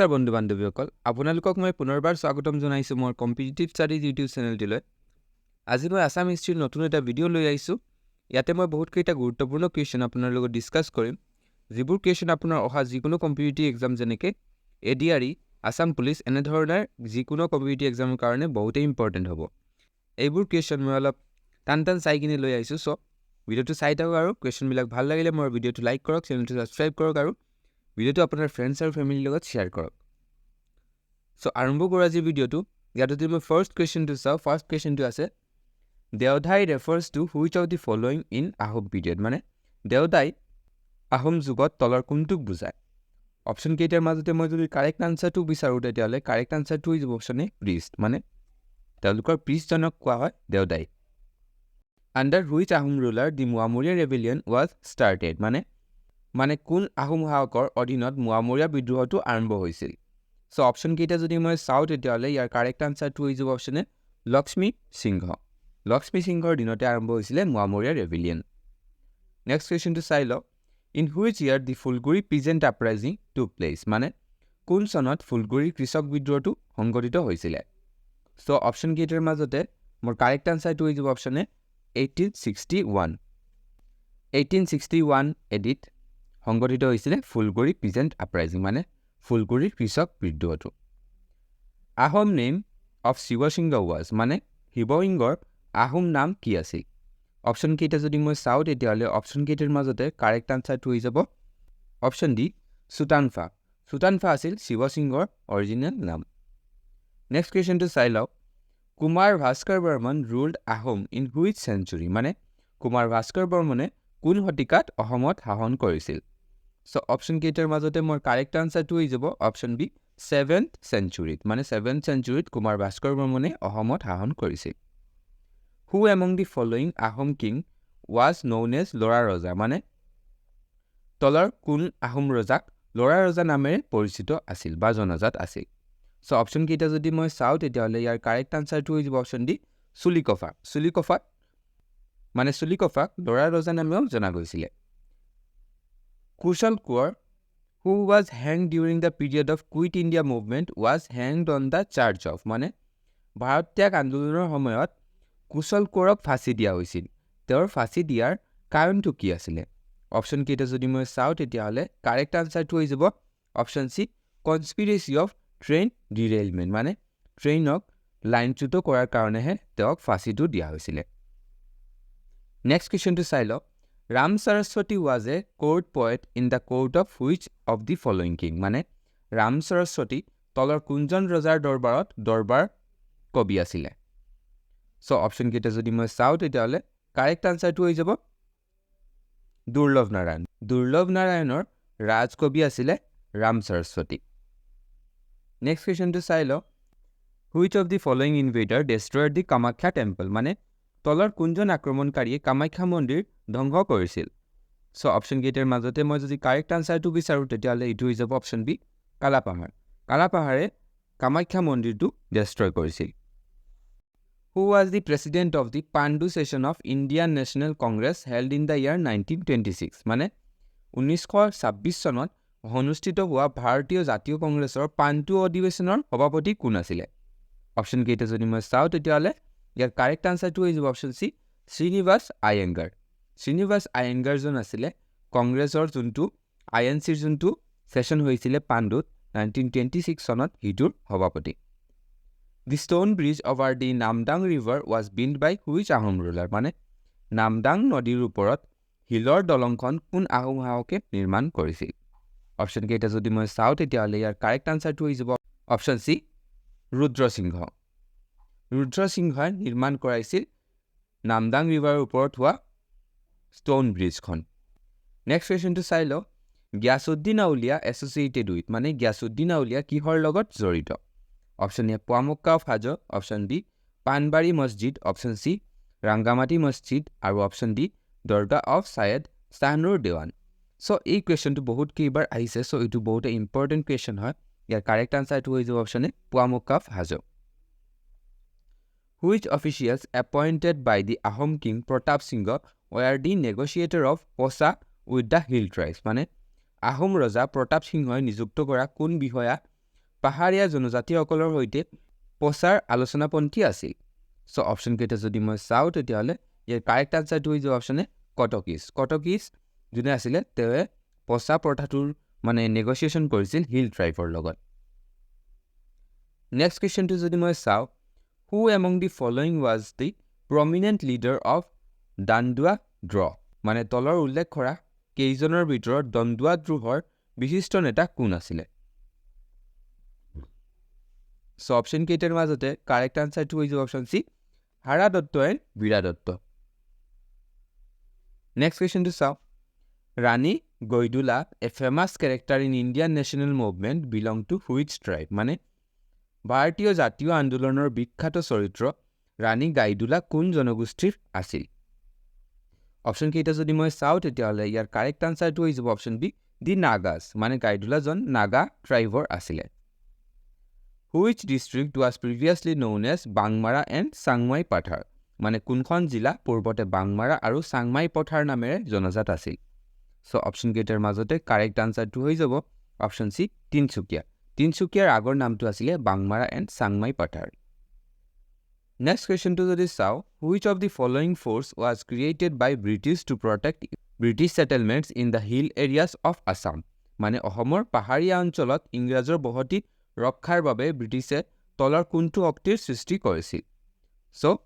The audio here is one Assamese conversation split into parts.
নমস্কাৰ বন্ধু বান্ধৱীসকল, আপোনালোকক মই পুনৰবাৰ স্বাগতম জনাইছোঁ মোৰ কম্পিটিটিভ ষ্টাডিজ ইউটিউব চেনেলটিলৈ। আজি মই আছাম হিষ্ট্ৰীৰ নতুন এটা ভিডিঅ' লৈ আহিছোঁ। ইয়াতে মই বহুতকেইটা গুৰুত্বপূৰ্ণ কুৱেশ্যন আপোনাৰ লগত ডিছকাছ কৰিম, যিবোৰ কুৱেশ্যন আপোনাৰ অহা যিকোনো কম্পিটিটিভ এক্সাম, যেনেকৈ এডিআৰই, আছাম পুলিচ, এনেধৰণৰ যিকোনো কম্পিটিটিভ এক্সামৰ কাৰণে বহুতেই ইম্পৰ্টেণ্ট হ'ব। এইবোৰ কুৱেশ্যন মই অলপ টান টান চাই কিনে লৈ আহিছোঁ। চ' ভিডিঅ'টো চাই থাকক আৰু কুৱেশ্যনবিলাক ভাল লাগিলে মোৰ ভিডিঅ'টো লাইক কৰক, চেনেলটো ছাবস্ক্ৰাইব কৰক আৰু ভিডিঅ'টো আপোনাৰ ফ্ৰেণ্ডছ আৰু ফেমিলিৰ লগত শ্বেয়াৰ কৰক। চ' আৰম্ভ কৰোঁ আজিৰ ভিডিঅ'টো। ইয়াত যদি মই ফাৰ্ষ্ট কুৱেশ্যনটো চাওঁ, ফাৰ্ষ্ট কুৱেশ্যনটো আছে, "Deodhai refers to which of the following in Ahom period?" মানে দেওধাই আহোম যুগত তলৰ কোনটোক বুজায়? অপশ্যন কেইটাৰ মাজতে মই যদি কাৰেক্ট আনচাৰটো বিচাৰোঁ, তেতিয়াহ'লে কাৰেক্ট আনচাৰটো হৈ যাব অপশ্যন এ, প্ৰিষ্ট। মানে তেওঁলোকৰ প্ৰিষ্টজনক কোৱা হয় Deodhai. Under which Ahom ruler the Moamoria rebellion was started? মানে কোন আহোম শাসকৰ অধীনত মোৱামৰীয়া বিদ্ৰোহটো আৰম্ভ হৈছিল? চ' অপশ্যন কেইটা যদি মই চাওঁ, তেতিয়াহ'লে ইয়াৰ কাৰেক্ট আনচাৰটো হৈ যাব অপশ্যন এ, লক্ষ্মী সিংহ। লক্ষ্মী সিংহৰ দিনতে আৰম্ভ হৈছিলে মোৱামৰীয়া ৰেভিলিয়ন। নেক্সট কুৱেশ্যনটো চাই লওক। In which year the Phulguri peasant uprising took place? মানে কোন চনত ফুলগুৰি কৃষক বিদ্ৰোহটো সংঘটিত হৈছিলে? চ' অপশ্যন কেইটাৰ মাজতে মোৰ কাৰেক্ট আনচাৰটো হৈ যাব অপশ্যন এ, 1861। 1861 এডিত সংঘটিত হৈছিলে ফুলগুৰি পিজেণ্ট আপৰাইজিং, মানে ফুলগুৰিৰ কৃষক বিদ্ৰোহটো। Ahom name of Shivasingha was? মানে শিৱসিংহৰ আহোম নাম কি আছিল? অপশ্যন কেইটা যদি মই চাওঁ, তেতিয়াহ'লে অপশ্যন কেইটাৰ মাজতে কাৰেক্ট আনচাৰটো হৈ যাব অপশ্যন ডি, চুতানফা। চুতানফা আছিল শিৱসিংহৰ অৰিজিনেল নাম। নেক্সট কুৱেশ্যনটো চাই লওক। Kumar Bhaskar Barman ruled Ahom in which century? মানে কুমাৰ ভাস্কৰ বৰ্মনে কোন শতিকাত অসমত শাসন কৰিছিল? চ' অপশ্যন কেইটাৰ মাজতে মোৰ কাৰেক্ট আনচাৰটো হৈ যাব অপশ্যন বি, ছেভেন্থ চেঞ্চুৰীত। মানে ছেভেন্থ চেঞ্চুৰীত কুমাৰ ভাস্কৰ বৰ্মনে অসমত শাসন কৰিছিল। Who among the following Ahom king was known as Lora Roja? মানে তলৰ কোন আহোম ৰজাক ল'ৰা ৰজা নামেৰে পৰিচিত আছিল বা জনাজাত আছিল? চ' অপশ্যন কেইটা যদি মই চাওঁ, তেতিয়াহ'লে ইয়াৰ কাৰেক্ট আনচাৰটো হৈ যাব অপশ্যন ডি, চুলিকফা। চুলিকফাত মানে চুলিকফাক ল'ৰা ৰজা নামেও জনা গৈছিলে। Kushal Konwar, who was hanged during the period of Quit India Movement, was hanged on the charge of? মানে ভাৰত ত্যাগ আন্দোলনৰ সময়ত কুশল কোঁৱৰক ফাঁচি দিয়া হৈছিল। তেওঁৰ ফাঁচি দিয়াৰ কাৰণটো কি আছিলে? অপশ্যন কেইটা যদি মই চাওঁ, তেতিয়াহ'লে কাৰেক্ট আনচাৰটো হৈ যাব option C, conspiracy of train derailment। মানে ট্ৰেইনক লাইনচ্যুত কৰাৰ কাৰণেহে তেওঁক ফাঁচিটো দিয়া হৈছিলে। নেক্সট কুৱেশ্যনটো চাই লওক। Ram Saraswati was a court poet in the court of which of the following king? মানে ৰাম সৰস্বতী তলৰ কোনজন ৰজাৰ দৰবাৰত দৰবাৰ কবি আছিলে? চ' অপশ্যন কেইটা যদি মই চাওঁ, তেতিয়াহ'লে কাৰেক্ট আনচাৰটো হৈ যাব দুৰ্লভ নাৰায়ণ। দুৰ্লভ নাৰায়ণৰ ৰাজকবি আছিলে ৰাম সৰস্বতী। নেক্সট কুৱেশ্যনটো চাই লওক। Which of the following invader destroyed the Kamakhya temple? মানে তলৰ কোনজন আক্ৰমণকাৰীয়ে কামাখ্যা মন্দিৰ ধ্বংস কৰিছিল? চ' অপশ্যন কেইটাৰ মাজতে মই যদি কাৰেক্ট আনচাৰটো বিচাৰোঁ, তেতিয়াহ'লে এইটো হৈ যাব অপশ্যন বি, কালাপাহাৰ। কালাপাহাৰে কামাখ্যা মন্দিৰটো ডেষ্ট্ৰয় কৰিছিল। Who was the president of the Pandu session of Indian National Congress held in the year 1926? মানে 1926 চনত অনুষ্ঠিত হোৱা ভাৰতীয় জাতীয় কংগ্ৰেছৰ পাণ্ডু অধিৱেশনৰ সভাপতি কোন আছিলে? অপশ্যন কেইটা যদি মই চাওঁ, তেতিয়াহ'লে ইয়াৰ কাৰেক্ট আনচাৰটো হৈ যাব অপশ্যন চি, শ্ৰীনিবাস আয়েংগাৰ। শ্ৰীনিবাস আয়েংগাৰজন আছিলে কংগ্ৰেছৰ যোনটো আইএনচিৰ যোনটো ছেশ্যন হৈছিলে পাণ্ডুত 1926 চনত, সেইটোৰ সভাপতি। The stone bridge over the Namdang river was built by which Ahom ruler? মানে নামদাং নদীৰ ওপৰত শিলৰ দলংখন কোন আহোম শাসকে নিৰ্মাণ কৰিছিল? অপশ্যন কেইটা যদি মই চাওঁ, তেতিয়াহ'লে ইয়াৰ কাৰেক্ট আনচাৰটো হৈ যাব অপশ্যন চি, ৰুদ্ৰসিংহ। ৰুদ্ৰসিংহই নিৰ্মাণ কৰাইছিল নামদাং ৰিভাৰৰ ওপৰত হোৱা ষ্ট'ন ব্ৰিজখন। নেক্সট কুৱেশ্যনটো চাই লওঁ। Ghiyasuddin Auliya associated with? মানে গিয়াছুদ্দিন আউলিয়া কিহৰ লগত জড়িত? Option A, Poa Mecca of Hajo, option B, Panbari Masjid, option C, Rangamati Masjid আৰু option D, Dargah of Sayed Shahnur Dewan. So' এই কুৱেশ্যনটো বহুত কেইবাৰ আহিছে। চ' এইটো বহুতে ইম্পৰ্টেণ্ট কুৱেশ্যন হয়। ইয়াৰ কাৰেক্ট আনচাৰটো হৈ যাব option A, Poa Mecca of Hajo. Which officials appointed by the Ahom king Pratap Singha were the negotiator of Posa with the hill tribes? মানে আহোম ৰজা প্ৰতাপ সিংহই নিযুক্ত কৰা কোন বিষয়া পাহাৰীয়া জনজাতিসকলৰ সৈতে পচাৰ আলোচনাপন্থী আছিল? চ' অপশ্যনকেইটা যদি মই চাওঁ, তেতিয়াহ'লে ইয়াৰ কাৰেক্ট আনচাৰটো হৈ যাব অপশ্যন এ, কটকিজ। কটকিজ যোনে আছিলে, তেওঁৱে পচা প্ৰথাটোৰ মানে নেগচিয়েশ্যন কৰিছিল হিল ট্ৰাইবৰ লগত। নেক্সট কুৱেশ্যনটো যদি মই চাওঁ, who among the following was the prominent leader of Dandua Droh? মানে তলৰ উল্লেখ কৰা কেইজনৰ ভিতৰত দন্দুৱা দ্ৰোহৰ বিশিষ্ট নেতা কোন আছিলে? চ' অপশ্যন কেইটাৰ মাজতে কাৰেক্ট আনচাৰটো হৈ যাব option C, Hara Dutta and Bira Dutta. Next কুৱেশ্যনটো চাওঁ, Rani Gaidinliu, a famous character in Indian national movement, belong to which tribe? মানে ভাৰতীয় জাতীয় আন্দোলনৰ বিখ্যাত চৰিত্ৰ ৰাণী গাইডুলা কোন জনগোষ্ঠীৰ আছিল? অপশ্যন কেইটা যদি মই চাওঁ, তেতিয়াহ'লে ইয়াৰ কাৰেক্ট আনচাৰটো হৈ যাব অপশ্যন বি, দি নাগাছ। মানে গাইডুলাজন নাগা ট্ৰাইবৰ আছিলে। Which district was previously known as Bangmara and Changmai Pathar? মানে কোনখন জিলা পূৰ্বতে বাংমাৰা আৰু চাংমাই পথাৰ নামেৰে জনাজাত আছিল? চ' অপশ্যন কেইটাৰ মাজতে কাৰেক্ট আনচাৰটো হৈ যাব অপশ্যন চি, তিনিচুকীয়া। তিনিচুকীয়াৰ আগৰ নামটো আছিলে বাংমাৰা এণ্ড চাংমাই পথাৰ। নেক্সট কুৱেশ্যনটো যদি চাওঁ, which of the following force was created by British to protect British settlements in the hill areas of Assam? মানে অসমৰ পাহাৰীয়া অঞ্চলত ইংৰাজৰ বসতি ৰক্ষাৰ বাবে ব্ৰিটিছে তলৰ কোনটো শক্তিৰ সৃষ্টি কৰিছিল? চ'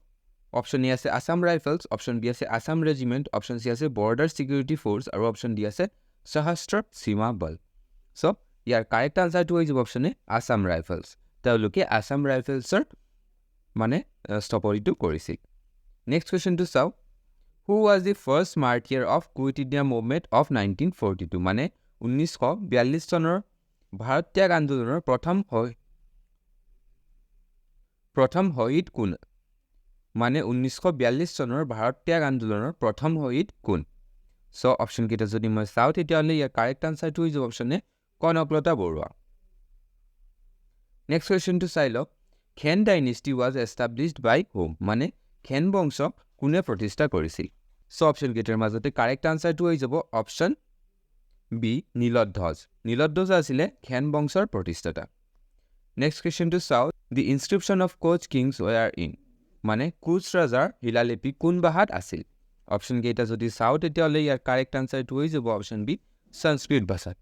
অপশ্যন এ আছে আছাম ৰাইফলছ, অপশ্যন বি আছে আছাম ৰেজিমেণ্ট, অপশ্যন চি আছে বৰ্ডাৰ ছিকিউৰিটি ফ'ৰ্চ আৰু অপশ্যন ডি আছে সশস্ত্ৰ সীমা বল। চ' ইয়াৰ কাৰেক্ট আনচাৰটো হৈ যাব অপশ্যন এ, আছাম ৰাইফলছ। তেওঁলোকে আছাম ৰাইফলছৰ মানে স্থপতিটো কৰিছিল। নেক্সট কুৱেশ্যনটো চাওঁ, who was the first martyr of Quit India Movement of 1942? মানে 1942 চনৰ ভাৰত ত্যাগ আন্দোলনৰ প্ৰথম শ্বহীদ কোন? মানে 1942 চনৰ ভাৰত ত্যাগ আন্দোলনৰ প্ৰথম শ্বহীদ কোন? চ' অপশ্যনকেইটা যদি মই চাওঁ, তেতিয়াহ'লে ইয়াৰ কাৰেক্ট আনচাৰটো হৈ যাব option A, Kanaklata Barua. Next কুৱেশ্যনটো চাই লওক, Khen dynasty was established by whom? মানে খেন বংশ কোনে প্ৰতিষ্ঠা কৰিছিল? চ' অপশ্যনকেইটাৰ মাজতে কাৰেক্ট আনচাৰটো হৈ যাব অপশ্যন বি, নীলধ্বজ। নীলধ্বজ আছিলে খেন বংশৰ প্ৰতিষ্ঠাতা। নেক্সট কুৱেশ্যনটো চাওঁ, the inscription of Koch kings were in, মানে কোচ ৰজাৰ শিলালিপি কোন ভাষাত আছিল? অপশ্যন কেইটা যদি চাওঁ, তেতিয়াহ'লে ইয়াৰ কাৰেক্ট আনচাৰটো হৈ যাব অপশ্যন বি, সংস্কৃত ভাষাত।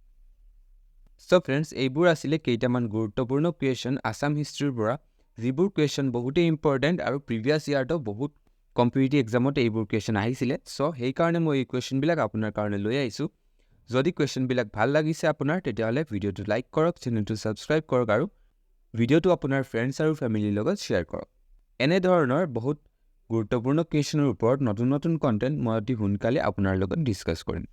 চ' ফ্ৰেণ্ডছ, এইবোৰ আছিলে কেইটামান গুৰুত্বপূৰ্ণ কুৱেশ্যন আছাম হিষ্ট্ৰীৰ পৰা, যিবোৰ কুৱেশ্যন বহুতেই ইম্পৰ্টেণ্ট আৰু প্ৰিভিয়াছ ইয়াৰতো বহুত কম্পিটিটিভ এক্সামত এইবোৰ কুৱেশ্যন আহিছিলে। চ' সেইকাৰণে মই এই কুৱেশ্যনবিলাক আপোনাৰ কাৰণে লৈ আহিছোঁ। যদি কুৱেশ্যনবিলাক ভাল লাগিছে আপোনাৰ, তেতিয়াহ'লে ভিডিঅ'টো লাইক কৰক, চেনেলটো ছাবস্ক্ৰাইব কৰক আৰু ভিডিঅ'টো আপোনাৰ ফ্ৰেণ্ডছ আৰু ফেমিলিৰ লগত শ্বেয়াৰ কৰক। এনেধৰণৰ বহুত গুৰুত্বপূৰ্ণ কুৱেশ্যনৰ ওপৰত নতুন নতুন কণ্টেণ্ট মই অতি সোনকালে আপোনাৰ লগত ডিছকাছ কৰিম।